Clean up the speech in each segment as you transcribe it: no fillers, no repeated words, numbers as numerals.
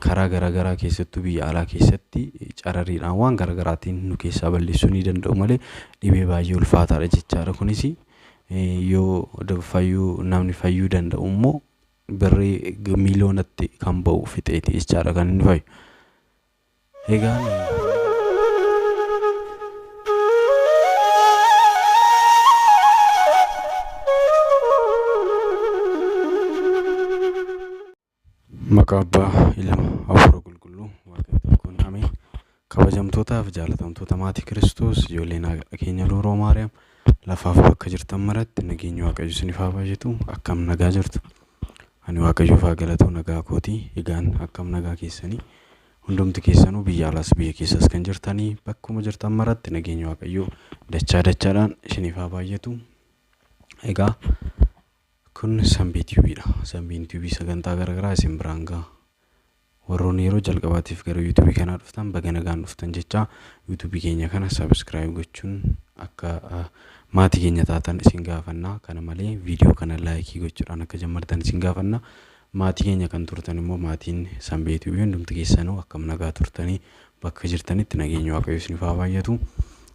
Karaa garaagaraa keessattuu biyya alaa keessatti carariidhaan waan garaagaraatiin nu keessaa balleessuu ni danda'u malee dhibee baay'ee ulfaataadha jechaadha. Kunis yoo fayyuu namni fayyuu danda'u immoo birrii miiliyoonatti kan ba'u fixeeti jechaadha kan inni fayyu. Egaan Maqaa Abbaa, Ilma, Hafuura Qulqulluu, Waaqayyo tokkoon ameen. Kabajamtootaaf jaalatamtoota maatii Kiristoos, ijoollee keenya Dubroo Maariyaam, lafaaf bakka jirtan maratti nageenyi Waaqayyo isiniif haa baay'atu. Akkam nagaa jirtu? Ani Waaqayyoof haa galatu nagaa kooti. Egaan akkam nagaa keessanii? Hundumti keessanuu biyya alaas biyya keessas kan jirtanii bakkuma jirtan maratti nageenyi Waaqayyoo dachaa dachaadhaan isiniif haa baay'atu. Egaa kun Sanbii TVdha. Sanbiin TV sagantaa garaagaraa isin biraan gaha. Warroonni yeroo jalqabaatiif gara yuutuubii kanaa dhuftan baga nagaan dhuftan jecha yuutuubii keenya kana subscribe gochuun akka maatii keenya taatan isin gaafanna. Kana malee viidiyoo kana laayikii gochuudhaan akka jammartan isin gaafanna. Maatii keenya kan turtan immoo maatiin Sanbii TV hundumti keessanuu akkam nagaa turtanii bakka jirtanitti nageenyi Waaqayyo isiniif haa baay'atu.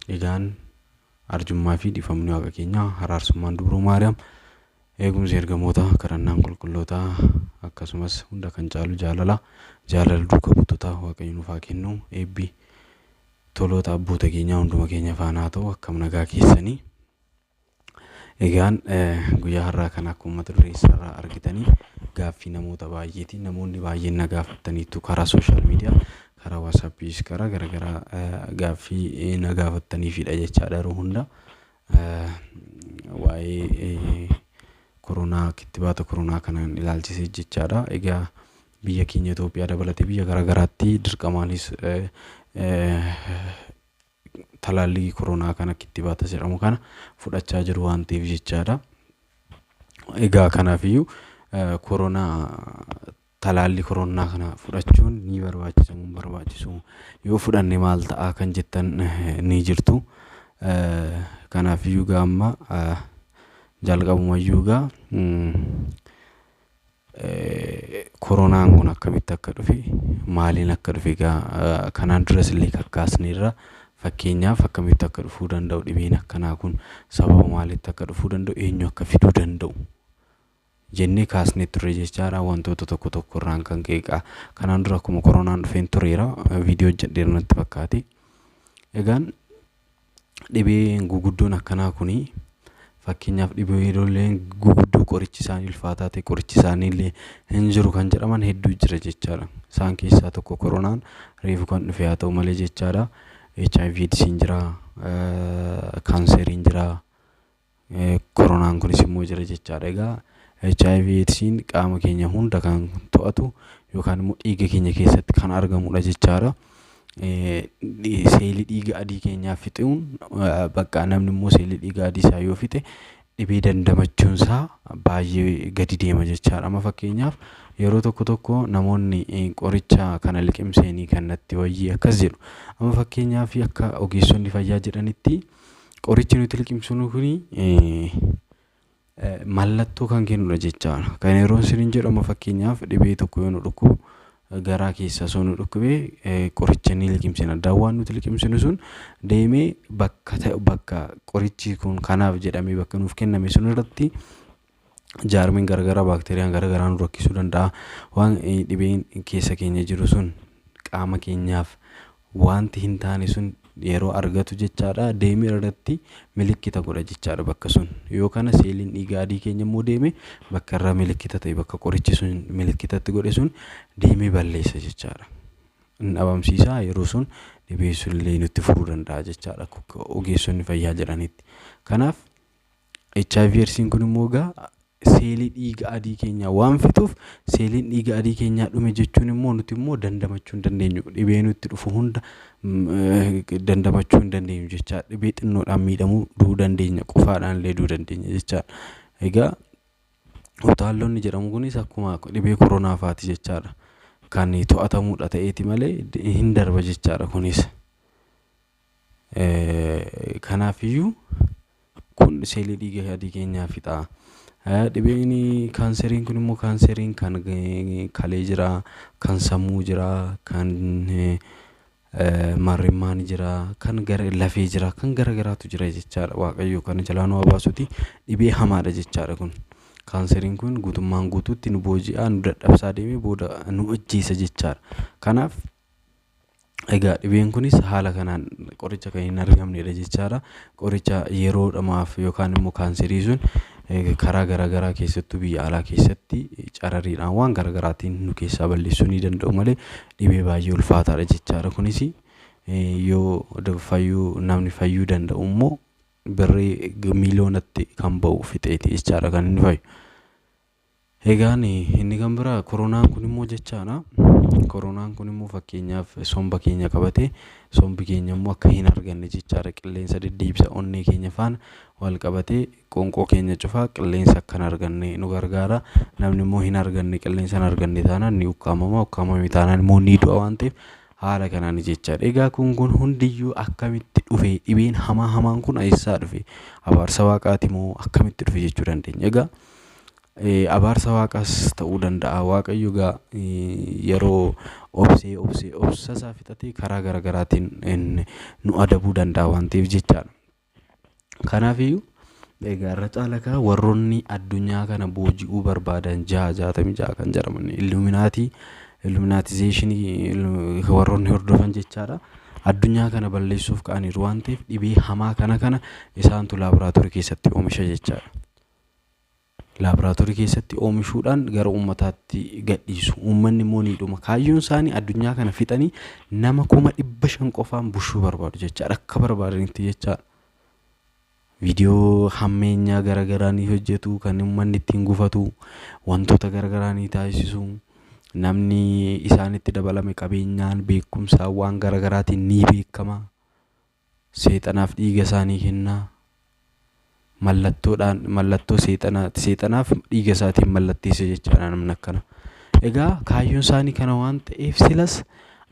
Egaan arjummaa fi dhiifamni Waaqa keenyaa araarsummaan Dubroo Maariyaam eegumsi ergamootaa kadhannaan qulqullootaa akkasumas hunda kan caalu jaalala jaalala duuka buutotaa Waaqayyo nuuf haa kennu. Eebbi toloota abboota keenyaa hunduma keenya faana haa ta'u. Akkam nagaa keessanii? Egaan guyyaa har'aa kana akkuma mata duree isaarraa argitanii gaaffii namoota baay'eeti. Namoonni baay'een na gaafataniitu karaa sooshaal miidiyaa, karaa waasaappiis, karaa garaagaraa gaaffii na gaafataniifidha jechaadha yeroo hunda. Waa'ee koronaa kittibaata koronaa kanaan ilaalchisee jechaadha. Egaa biyya keenya Itoophiyaa dabalatee biyya garaagaraatti dirqamaanis talaallii koronaa kana kittibaata jedhamu kana fudhachaa jiru waan ta'eef jechaadha. Egaa kanaafiyyuu koronaa talaallii koronaa kana fudhachuun ni barbaachisa moo hin barbaachisu? Yoo fudhanne maal ta'a kan jettan ni jirtu. Kanaafiyyuu egaa amma jalqabumayyuu egaa koronaan kun akkamitti akka dhufe maaliin akka dhufe egaa kanaan duras illee kakkaasneerra. Fakkeenyaaf akkamitti akka dhufuu danda'u dhibeen akkanaa kun sababa maalitti akka dhufuu danda'u eenyu akka fiduu danda'u jennee kaasnee turre jechaadha. Wantoota tokko tokko irraan kan ka'e egaa kanaan dura akkuma koronaan dhufeen tureera viidiyoo hojjedheera natti fakkaate. Egaan dhibeen guguddoon akkanaa kuni fakkeenyaaf dhibeeleen guguddoo qorichi isaanii ulfaataa ta'e qorichi isaanii illee hin jiru kan jedhaman hedduu jira jechaadha. Isaan keessaa tokko koronaan reefu kan dhufe haa ta'u malee jechaadha. HIV AIDSiin jira, kaanseriin jira, koronaan kunis immoo jira jechaadha. Egaa HIV AIDSiin qaama keenya hunda kan to'atu yookaan immoo dhiiga keenya keessatti kan argamudha jechaadha. Seelii dhiiga adii keenyaa fixuun bakka namni immoo seelii dhiiga adii isaa yoo fixe dhibee dandamachuun isaa baay'ee gadi deema jechaadha. Amma fakkeenyaaf yeroo tokko tokko namoonni qoricha kana liqimseenii kan natti wayyee akkas jedhu. Amma fakkeenyaaf akka ogeessonni fayyaa jedhanitti qorichi nuti liqimsinu kuni mallattoo kan kennudha jechaadha. Kan yeroo isiniin jedhu amma fakkeenyaaf dhibee tokko yoo nu dhukkubu garaa keessa osoo nu dhukkubee qoricha ni liqimsina. Dawaan nuti liqimsinu sun deemee bakka ta'e bakka qorichi kun kanaaf jedhamee bakka nuuf kenname sun irratti jaarmiin garaagaraa baakteeriyaan garaagaraa nu rakkisuu danda'a. Waan dhibeen keessa keenya jiru sun qaama keenyaaf wanti hin taane sun yeroo argatu jechaadha deemee irratti milikkita godha jechaadha bakka sun. Yoo kana seeliin dhiiga adii keenya immoo deeme bakka irra milikkita ta'e bakka qorichi sun milikkitatti godhe sun deemee balleessa jechaadha. Hin dhabamsiisa yeroo sun dhibee sun illee nutti furuu danda'a jechaadha akka ogeessonni fayyaa jedhanitti. Kanaaf HIV AIDSiin kun immoo egaa seelii dhiiga adii keenyaa waan fixuuf seeliin dhiiga adii keenyaa dhume jechuun immoo nuti immoo dandamachuu hin dandeenyu. Dhibee nutti dhufu hunda dandamachuu hin dandeenyu jechaadha. Dhibee xinnoodhaan miidhamuu du'uu dandeenya qofaadhaan illee du'uu dandeenya jechaadha. Egaa utaalloonni jedhamu kunis akkuma dhibee koronaa fa'aati jechaadha. Kan to'atamuudha ta'eeti malee hin darba jechaadha kunis. Kanaafiyyuu kun seelii dhiiga adii keenyaa fixa. Dhibeen kaanseriin kun immoo kaanseriin kan kalee jira, kan sammuu jira, kan marrimmaan jira, kan gara lafee jira, kan gara garaatu jira jechaadha. Waaqayyo kana jalaa nu haa baasuuti, dhibee hamaadha jechaadha kun. Kaanseriin kun guutummaan guutuutti nu booji'aa, nu dadhabsaa deemee booda nu ajjeesa jechaadha. Kanaaf egaa dhibeen kunis haala kanaan qoricha kan hin argamnedha jechaadha. Qoricha yeroodhumaaf yookaan immoo kaanserii sun karaa garaagaraa keessattuu biyya alaa keessatti carariidhaan waan garaagaraatiin nu keessaa balleessuu ni danda'u malee dhibee baay'ee ulfaataadha jechaadha. Kunis yoo fayyuu namni fayyuu danda'u immoo birrii miiliyoonatti kan ba'u fixeeti jechaadha kan inni fayyu. Egaan inni kan biraa koronaan kun immoo jechaadha. Koronaan kun immoo fakkeenyaaf somba keenya qabatee sombi keenya immoo akka hin arganne jechaadha. Qilleensa deddeebisa onnee keenya faana wal qabatee qoonqoo keenya cufaa qilleensa akka hin arganne nu gargaara. Namni immoo hin arganne, qilleensa hin arganne taanaan ni ukkaamama. Ukkaamame taanaan immoo ni du'a waan ta'eef haala kanaan jechaadha. Egaa kun hundiyyuu akkamitti dhufe? Dhibeen hamaa hamaan kun eessaa dhufe? Abaarsa waaqaati moo akkamitti dhufe jechuu dandeenya. Egaa abaarsa waaqaas ta'uu danda'a. Waaqayyo egaa yeroo obsee obsee obsa isaa fixatee karaa garaagaraatiin nu adabuu danda'a waan ta'eef jechaadha. Kanaafiyyuu egaa irra caala kaa warroonni addunyaa kana booji'uu barbaadan 666 kan jedhaman illuminaatii, illuminaatizeeshinii warroonni hordofan jechaadha. Addunyaa kana balleessuuf ka'aniiru waan ta'eef dhibee hamaa kana isaantu laaboraatoorii keessatti oomisha jechaadha. Laaboraatoorii keessatti oomishuudhaan gara uummataatti gadhiisu. Uummanni immoo ni dhuma. Kaayyoon isaanii addunyaa kana fixanii nama 500,000 qofaan bushuu barbaadu jechaadha. Akka barbaadanitti jechaadha. Viidiyoo hammeenyaa garaagaraa ni hojjetu, kan uummanni ittiin gufatu, wantoota garaagaraa ni taasisu. Namni isaanitti dabalame qabeenyaan, beekumsaan, waan garaagaraatiin ni beekama. Seexanaaf dhiiga isaanii kenna. Mallattoodhaan, mallattoo seexanaaf dhiiga isaatiin mallatteessa jechaadha namni akkana. Egaa kaayyoon isaanii kana waan ta'eef silas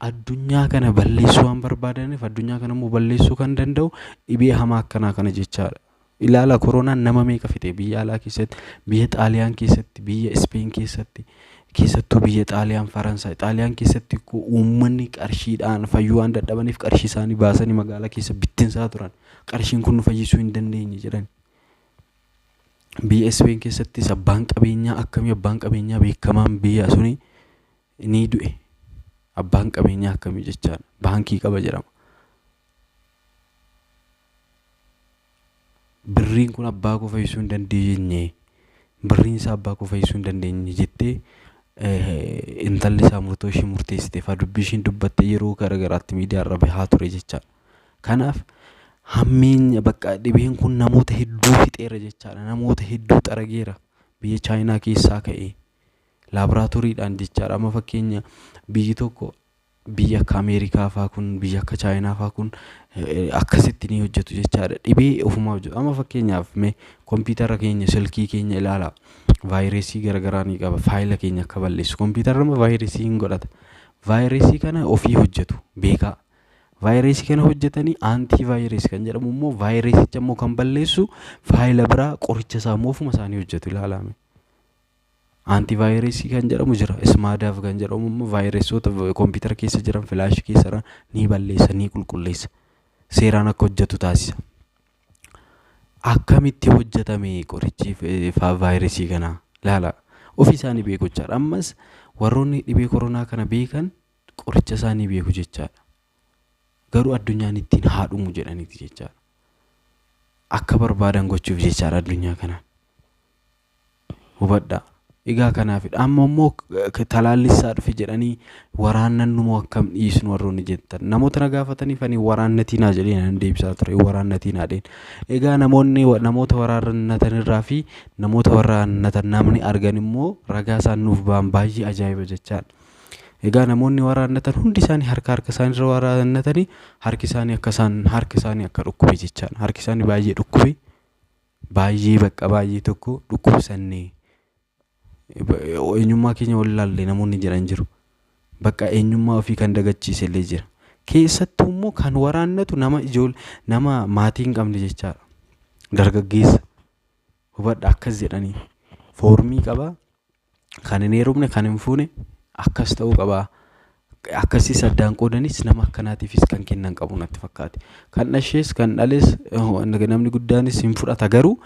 addunyaa kana balleessuu waan barbaadaniif addunyaa kana immoo balleessuu kan danda'u dhibee hamaa akkanaa kana jechaadha. Ilaala, koronaan nama meeqa fixe biyya alaa keessatti, biyya Xaaliyaan keessatti, biyya Ispeen keessatti, keessattuu biyya Xaaliyaan, Faransaay. Xaaliyaan keessatti uummanni qarshiidhaan fayyuu waan dadhabaniif qarshii isaanii baasanii magaalaa keessa bittinsaa turan. Qarshiin kun nu fayyisuu hin dandeenye jedhan. Biyya Ispeen keessattis abbaan qabeenyaa akkamii, abbaan qabeenyaa beekamaan biyya suni ni du'e. Abbaan qabeenyaa akkamii jechaadha. Baankii qaba jedhama. Birriin kun abbaa koo fayyisuu hin dandeenye, birriin isaa abbaa koo fayyisuu hin dandeenye jettee intalli isaa murtoo ishee murteessite fa'aa dubbii ishiin dubbatte yeroo garaagaraatti miidiyaa irra bahaa ture jechaadha. Kanaaf hammeenya bakka dhibeen kun namoota hedduu fixeera jechaadha. Namoota hedduu xarageera. Biyya Chaayinaa keessaa ka'ee laaboraatooriidhaan jechaadha. Amma fakkeenya biyyi tokko, biyya akka Ameerikaa fa'aa kun, biyya akka Chaayinaa fa'aa kun akkasitti ni hojjetu jechaadha. Dhibee ofumaa hojjetu. Amma fakkeenyaaf mee kompiitara keenya, silkii keenya ilaala. Vaayirasii garaagaraa ni qaba. Faayila keenya akka balleessu. Kompiitarri amma vaayirasii hin godhata. Vaayirasii kana ofii hojjetu beekaa. Vaayirasii kana hojjetanii aantii vaayirasii kan jedhamu immoo vaayirasicha immoo kan balleessu faayila biraa qoricha isaa immoo ofuma isaanii hojjetu ilaalame. Aantivaayirasii kan jedhamu jira. Ismaadaaf kan jedhamu immoo vaayirasoota kompiitara keessa jiran, filaashii keessa jiran ni balleessa, ni qulqulleessa. Seeraan akka hojjetu taasisa. Akkamitti hojjetame qorichi vaayirasii kanaa? Ilaala. Ofii isaanii beeku jechaadha. Ammas warroonni dhibee koronaa kana beekan qoricha isaanii beeku jechaadha. Garuu addunyaan ittiin haa dhumu jedhaniiti jechaadha. Akka barbaadan gochuuf jechaadha addunyaa kanaan. Hubadhaa. Egaa kanaafidha. Amma immoo talaallisaa dhufe jedhanii waraannan moo akkam dhiisnu warroonni jettan. Namoota na gaafataniif ani waraannatinaa jedhee nan deebisaa ture. Waraannatinaa dheen. Egaa namoonni namoota waraannatan irraa fi namoota waraannatan namni argan immoo ragaa isaan nuuf ba'an baay'ee ajaa'iba jechaadha. Egaa namoonni waraannatan hundi isaanii harka harka isaaniirra waraannatanii harki isaanii akka isaan harki isaanii akka dhukkube jechaadha. Harki isaanii baay'ee dhukkube, baay'ee bakka baay'ee tokko dhukkubsannee eenyummaa keenya wallaalle namoonni jedhan jiru. Bakka eenyummaa ofii kan dagachiise illee jira. Keessattuu immoo kan waraannatu nama ijoollee, nama maatii hin qabne jechaadha. Dargaggeessa. Hubadha, akkas jedhanii. Foormii qaba. Kan hin heerumne, kan hin fuune akkas ta'uu qaba. Akkasis addaan qoodanis nama akkanaatiifis kan kennan qabu natti fakkaate. Kan dhashees kan dhales namni guddaanis hin fudhata, garuu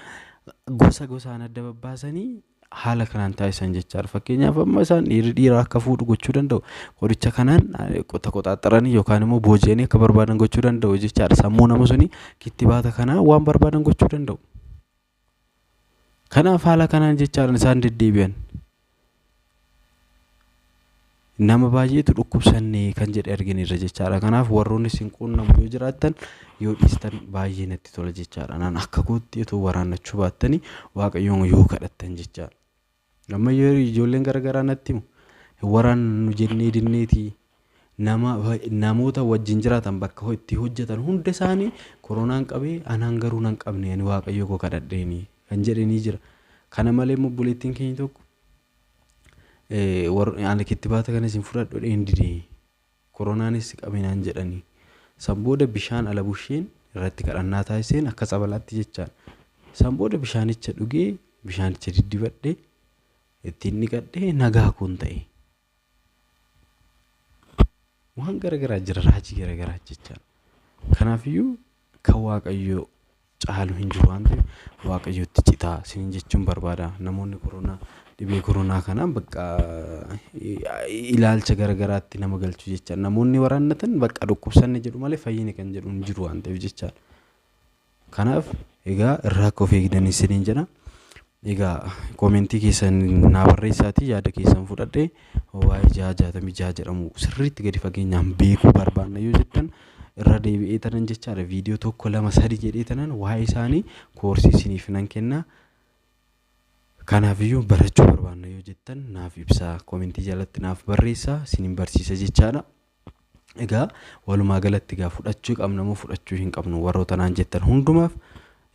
gosa gosaan adda babbaasanii haala kanaan taasisan jechaadha. Fakkeenyaaf amma isaan dhiirri dhiira akka fuudhu gochuu danda'u. Qoricha kanaan qoxaaxaranii yookaan immoo booji'anii akka barbaadan gochuu danda'u jechaadha. Sammuu nama suni kittibaata kanaa waan barbaadan gochuu danda'u. Kanaaf haala kanaan jechaadha isaan deddeebi'an. Nama baay'eetu dhukkubsanne kan jedhe argineerra jechaadha. Kanaaf warroonni isin quunnamu yoo jiraattan yoo dhiistan baay'ee natti tola jechaadha. Naan akka kootti otoo waraannachuu baattanii Waaqayyoon yoo kadhattan jechaadha. Amma yoo ijoolleen garaagaraa natti himu, waraannu jennee dinneetii namoota wajjin jiraatan bakka itti hojjetan hunda isaanii koronaan qabee, anaan garuu nan qabne, ani Waaqayyo koo kadhadheeni kan jedhanii jira. Kana malee immoo obboleettiin keenya tokko ani kittibaata kanas hin fudhadhu dheen didee, koronaanis qabinaan jedhanii. San booda bishaan ala busheen irratti kadhannaa taasiseen akka tsabalaatti jechaadha. San booda bishaanicha dhugee, bishaanicha diddibadhee, ittiin dhiqadhee nagaa koon ta'e. Waan garaagaraa jira, raajii garaagaraa jechaadha. Kanaafiyyuu kan Waaqayyo caalu hin jiru waan ta'eef Waaqayyotti citaa isiniin jechuun barbaada. Namoonni koronaa, dhibee koronaa kanaan bakka ilaalcha garaagaraatti nama galchu jechaadha. Namoonni waraannatan bakka dhukkubsanne jedhu malee fayyine kan jedhu hin jiru waan ta'eef jechaadha. Kanaaf egaa irraa akka of eegdan isiniin jedha. Egaa koomentii keessan naa barreessaatii yaada keessan fudhadhee, waa'ee 666 jedhamu sirriitti gadi fageenyaan beekuu barbaanna yoo jettan, irra deebi'ee tanan jechaadha, viidiyoo 1, 2, 3 jedhee tanan waa'ee isaanii koorsii isiniif nan kenna. Kanaafiyyuu barachuu barbaanna yoo jettan naaf ibsaa, koomentii jalatti naaf barreessaa, isiniin barsiisa jechaadha. Egaa walumaa galatti egaa fudhachuu qabna moo fudhachuu hin qabnu warroota naan jettan hundumaaf,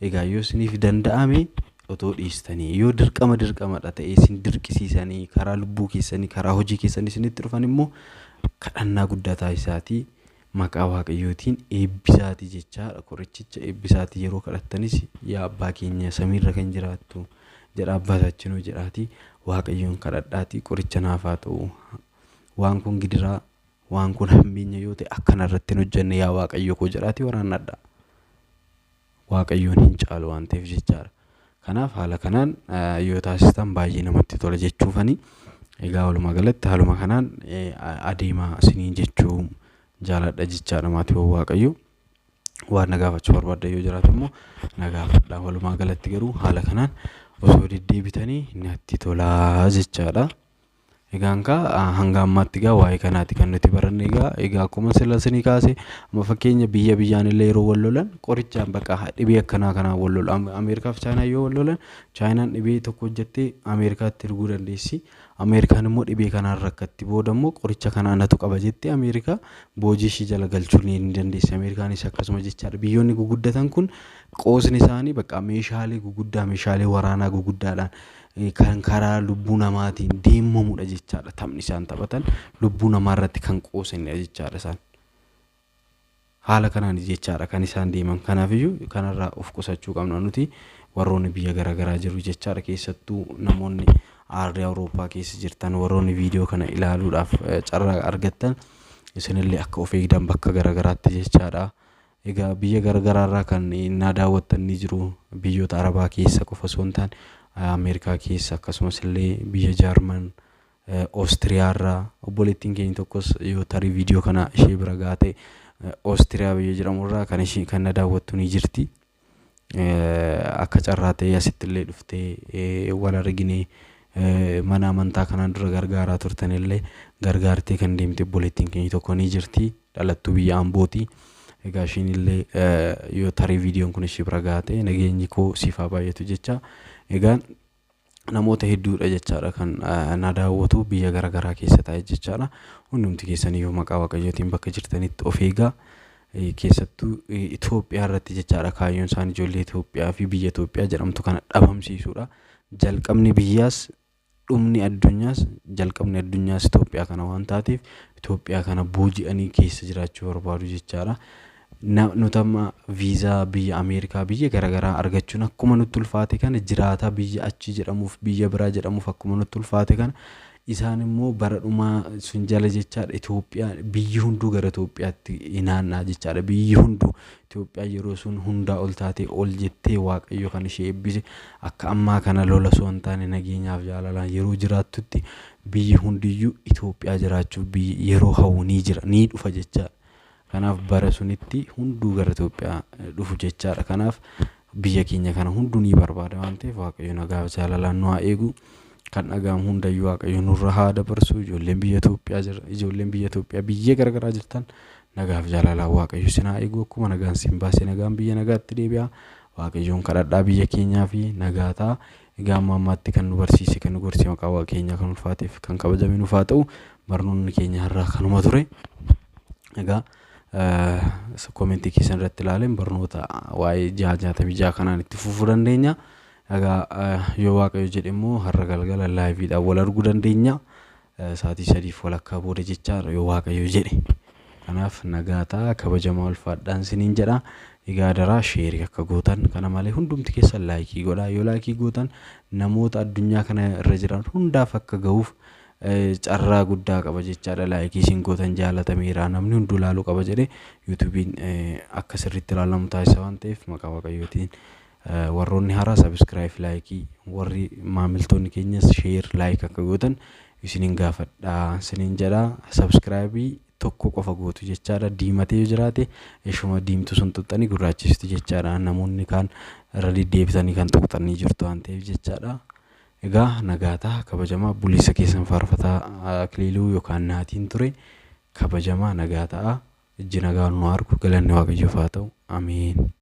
egaa yoo isiniif danda'ame otoo dhiistanii, yoo dirqama dirqamadha ta'ee isin dirqisiisanii karaa lubbuu keessanii, karaa hojii keessanii isinitti dhufan immoo kadhannaa guddaa taasisaatii maqaa Waaqayyootiin eebbisaatii jechaadha. Qorichicha eebbisaatii yeroo kadhattanis "Yaa abbaa keenya samiirra kan jiraattu" jedha, "abbaa taachinuu" jedhaatii Waaqayyoon kadhadhaatii, qoricha naaf haa ta'u, waan kun gidiraa, waan kun hammeenya yoo ta'e akkana irratti hin hojjenne yaa Waaqayyo koo jedhaatii waraannadha. Waaqayyoon hin caalu waan ta'eef jechaadha. Kanaaf haala kanaan yoo taasistan baay'ee namatti tola jechuufani. Egaa walumaa galatti haaluma kanaan adeemaa isiniin jechuu jaaladha jechaadha, maatiiwwan Waaqayyo. Waan na gaafachuu barbaaddan yoo jiraate immoo na gaafadha. Walumaa galatti garuu haala kanaan osoo deddeebitanii natti tolaa jechaadha. Egaan kaa hanga ammaatti egaa waa'ee kanaati kan nuti baranne. Egaa akkuma sila isinii kaase, amma fakkeenya biyya biyyaan illee yeroo wal lolan qorichaan bakka dhibee akkanaa kanaan wal lolu. Ameerikaa fi Chaayinaa yoo wal lolan, Chaayinaan dhibee tokko hojjettee Ameerikaatti erguu dandeessi. Ameerikaan immoo dhibee kanaan rakkatti, booda immoo qoricha kana anatu qaba jettee Ameerikaa boojii ishii jala galchuu ni dandeessi. Ameerikaanis akkasuma jechaadha. Biyyoonni guguddatan kun qoosni isaanii bakka meeshaalee guguddaa, meeshaalee waraanaa guguddaadhaan kan karaa lubbuu namaatiin deemamudha jechaadha. Taphni isaan taphatan lubbuu namaa irratti kan qoosanidha jechaadha isaan. Haala kanaan jechaadha kan isaan deeman. Kanaafiyyuu kanarraa of qusachuu qabna nuti warroonni biyya garaagaraa jiru jechaadha. Keessattuu namoonni aardii Awurooppaa keessa jirtan, warroonni viidiyoo kana ilaaluudhaaf carraa argattan, isinillee akka of eegdan bakka garaagaraatti jechaadha. Egaa biyya garaagaraarraa kan na daawwattan ni jiru. Biyyoota Arabaa keessa qofa osoo hin taane Ameerikaa keessa, akkasumas illee biyya Jaarman, Oostiriyaarraa obboleettiin keenya tokkos yoo tarii viidiyoo kana ishee bira gaate Oostiriyaa biyya jedhamurraa kan ishee kan na daawwattu ni jirti. Akka carraa ta'ee asitti illee dhuftee wal argine, mana amantaa kanaan dura gargaaraa turtan illee gargaartee kan deemte obboleettiin keenya tokko ni jirti. Dhalattuu biyya Ambooti. Egaa ishiin illee yoo tarii viidiyoon kun ishee bira gaate nageenyi koo siif haa baay'atu jecha. Egaa namoota hedduudha jechaadha kan na daawwatu biyya garaagaraa keessa taa'e jechaadha. Hundumti keessaniyyuu maqaa Waaqayyootiin bakka jirtanitti of eegaa. Keessattuu Itoophiyaa irratti jechaadha, kaayyoon isaan ijoollee Itoophiyaa fi biyya Itoophiyaa jedhamtu kana dhabamsiisuudha. Jalqabni biyyaas dhumni addunyaas, jalqabni addunyaas Itoophiyaa kana waan taateef Itoophiyaa kana booji'anii keessa jiraachuu barbaadu jechaadha. Nuti amma viizaa biyya Ameerikaa biyya garaagaraa argachuun akkuma nutti ulfaate kana, jiraataa biyya achi jedhamuuf, biyya biraa jedhamuuf akkuma nutti ulfaate kana, isaan immoo bara dhumaa sun jala jechaadha Itoophiyaa biyyi hunduu gara Itoophiyaatti naannaa jechaadha. Biyyi hunduu Itoophiyaa yeroo sun hundaa ol taatee ol jettee Waaqayyo kan ishee eebbise, akka ammaa kana lola osoo hin taane nageenyaaf jaalalaan yeroo jiraattutti, biyyi hundiyyuu Itoophiyaa jiraachuuf biyyi yeroo hawwu ni jira, ni dhufa jechaadha. Kanaaf bara sunitti hunduu gara Itoophiyaa dhufu jechaadha. Kanaaf biyya keenya kana hunduu ni barbaada waan ta'eef, Waaqayyo nagaaf jaalalaan nu haa eegu. Kan dhaga'amu hundayyuu Waaqayyo nurra haa dabarsu. Ijoolleen biyya Itoophiyaa jira, ijoolleen biyya Itoophiyaa biyya garaagaraa jirtan, nagaaf jaalalaan Waaqayyo isin haa eegu. Akkuma nagaan isin baase nagaan biyya nagaatti deebi'a. Waaqayyoon kadhadhaa biyya keenyaa fi nagaa ta'a. Egaa amma ammaatti kan nu barsiise, kan nu gorse, maqaa Waaqa keenyaa kan ulfaateef kan kabajame nuuf haa ta'u. Barnoonni keenya har'aa kanuma ture. Egaa comment keessan irratti ilaaleen barnoota waa'ee 666 kanaan itti fufuu dandeenya. Egaa yoo Waaqayyo jedhe immoo har'a galgala liveiidhaan wal arguu dandeenya. Sa'aatii 3:30 booda jechaadha, yoo Waaqayyo jedhe. Kanaaf nagaa ta'a, kabajamaa, ulfaadhaan isiniin jedha. Egaa daraa share akka gootan, kana malee hundumti keessan like godhaa. Yoo like gootan namoota addunyaa kana irra jiran hundaaf akka gahuuf carraa guddaa qaba jechaadha. Like isin gootan jaalatameera, namni hunduu ilaaluu qaba jedhee YouTubeiin akka sirriitti ilaalamu taasisa waan ta'eef, maqaa Waaqayyootiin warroonni haaraa subscribe, like, warri maamiltoonni keenyas share, like akka gootan isiniin gaafadha isiniin jedha. Subscribe tokko qofa gootu jechaadha. Diimatee yoo jiraate ishuma diimtuu sun tuqxanii gurraachistu jechaadha. Namoonni kaan irra deddeebitanii kan tuqxanii jirtu waan ta'eef jechaadha. Egaa nagaa ta'a, kabajamaa. Buliisa keessan faarfataa Akiliiluu yookaan Naatiin ture. Kabajamaa, nagaa ta'a. Ijji nagaa nu argu, galanni Waaqayyoof haa ta'u. Ameen.